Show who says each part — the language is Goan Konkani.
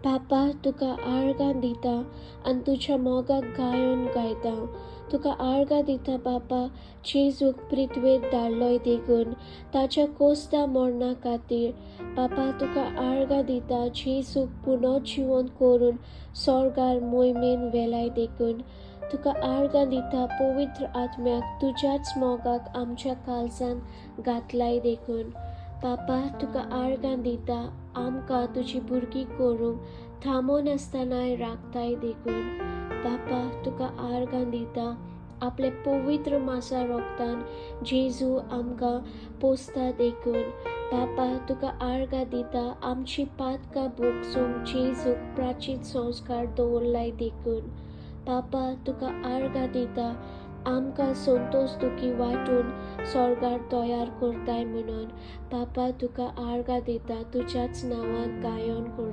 Speaker 1: पापा तुका आर्गां दिता आनी तुज्या मोगाक गायोन गायता. तुका आर्गां दिता बापा, जेजूक पृथ्वेर धाडलोय देखून ताच्या कोस्ता मरणा खातीर. बापा तुका आर्गां दिता, जेजूक पुनर्जिवन करून स्वर्गार मोहिमेन वेलाय देखून. तुका आर्गां दिता पवित्र आत्म्याक तुज्याच मोगाक आमच्या काळजान घातलाय देखून. बापा तुका आर्गां दिता, आमकां तुजी भुरगीं करूंक थांबोनासतनाय राखताय देखून. बापा तुका आर्गां दिता, आपले पवित्र मासा रोगतान जेजू आमकां पोसता देखून. बापा तुका आर्गां दिता, आमची पातकां भोगसूंक जेजूक प्राचीत संस्कार दवरलाय देखून. बापा तुका आर्गां दिता, आमकां संतोश दुखी वांटून स्वर्गार तयार करताय म्हणून. बापा तुका आर्गां दिता, तुज्याच नांवान गायन करता.